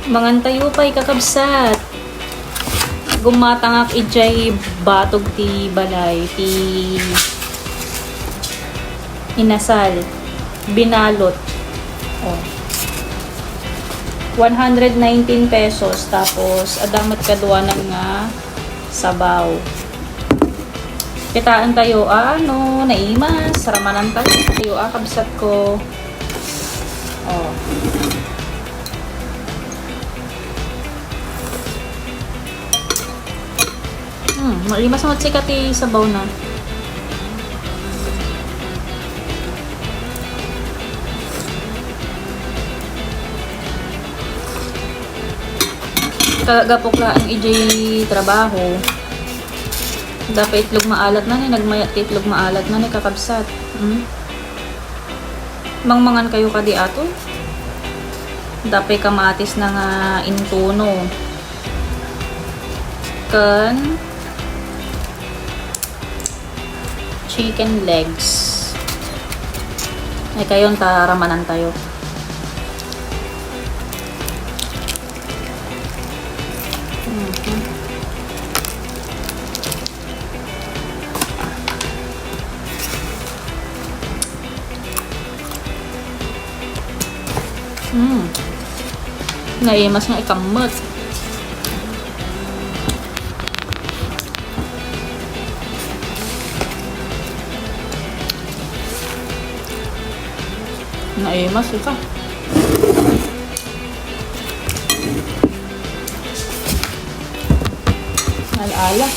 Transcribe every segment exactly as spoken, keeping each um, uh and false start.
Mangan tayo pay, kakabsat. Gumatangak idiay batog ti balay, ti inasal, binalot. Oh. One hundred nineteen pesos, tapos adda met kaduanan nga sabaw. Kitaen tayo, ah, no, naimas, ramanan tayo. Tayo, ah, kabsat ko. Oh. Hmm, maimas met sika ti sabaw na. Kagapok laeng idiay trabaho. Dapay itlog maalat na ni, nagmayat ti itlog maalat na ni, kakabsat. Hmm? Mangmangan kayo kadi ato? Dapay kamatis na nga intuno. Ken chicken legs. Ay, kayon, ta ramanan tayo. Mhm. Mm. Naimas nga ikammet. Naimas ita. Ala-ala.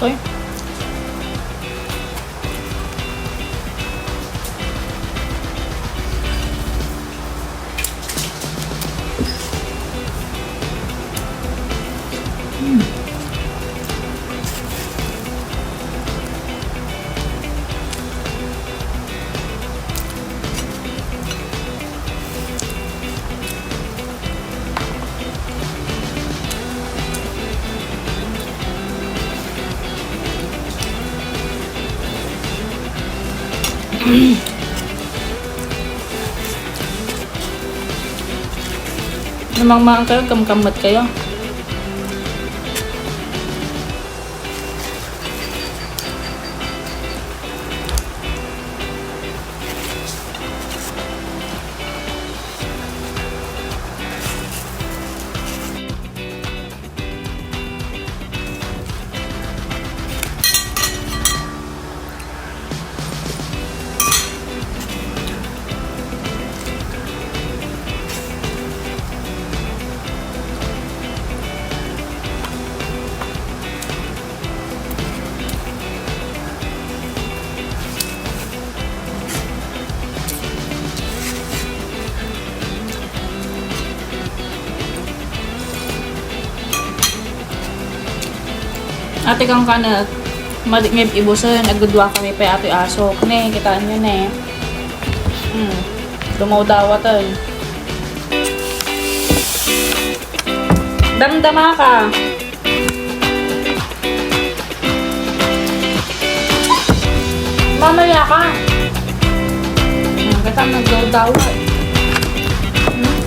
Oy. Namangmangan kayo, kamkammat kayo. Ati kang kanek, madi nga ibusen, agdudua kami pay atoy asok. Ne, kitaan nyo ne. Hmm, dumawdawaten. Damdama ka. Mamaya ka. Hmm, kita nagdawdawa eh. Hmm?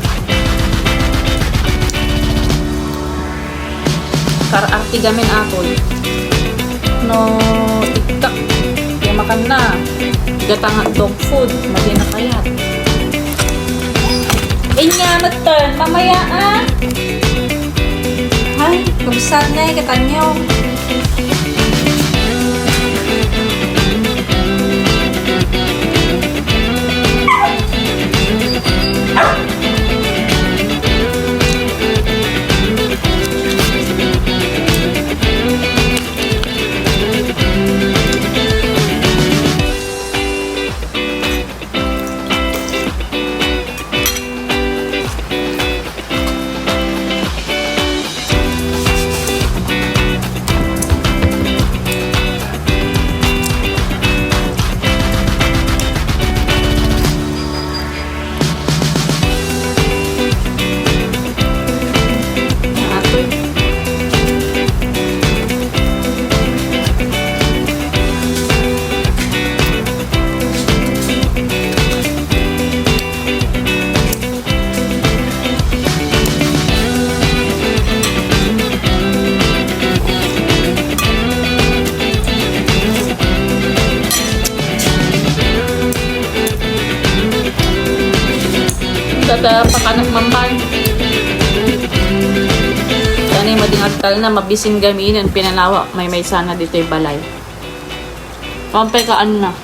Kar-artigamin atoy. No, tiktak. Kaya makan na. Gatang dog food. Madi na kayat. Inya, matan. Mamaya, ah. Ay, kabsat na eh, katanyaw. Sa pakanak mampay. Kani madingat tal na, mabisin gamin, ang pinanawa, may may sana dito'y balay. Pampay kaan na.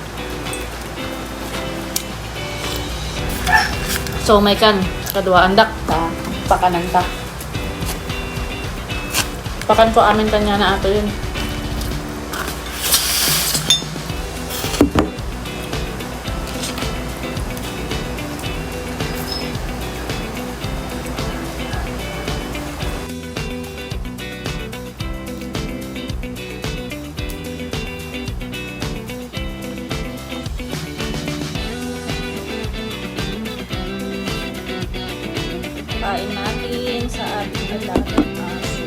So, may kan, kaduaan dak, ta, pakanan ta. Pakan ko amin kanya na ato yun. Kain natin sa ating alagang aso.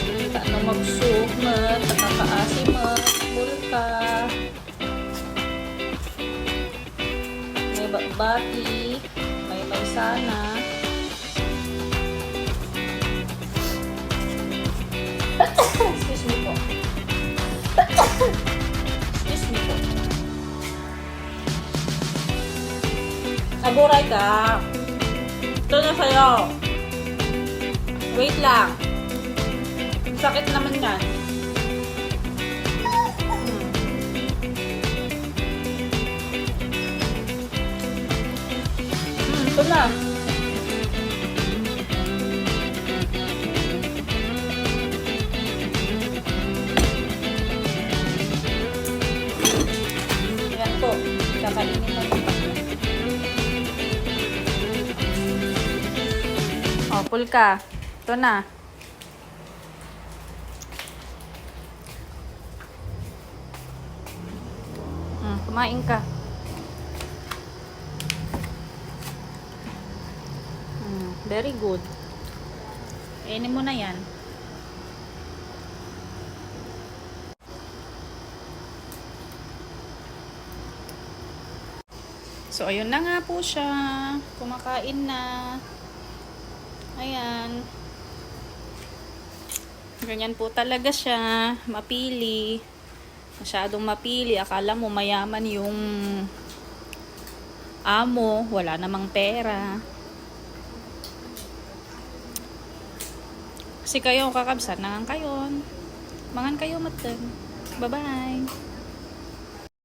Kita na magsuk na, nakakaasi na, bulka. May ba-, bati, may may sana. Excuse me po. Excuse me po. Aguray ka. Ito na sa'yo. Wait lang. Sakit naman yan. Hmm. Hmm, ito na. Ayan po. Kakainin na po. O, pulka. Ito na. Mm, kumain ka. Mm, very good. Kainin mo na yan. So, ayun na nga po siya. Kumakain na. Ayan. Ganyan po talaga siya. Mapili. Masyadong mapili. Akala mo mayaman yung amo. Wala namang pera. Kasi kayo, kakabsat, nangan kayon. Mangan kayo, matan. Bye-bye.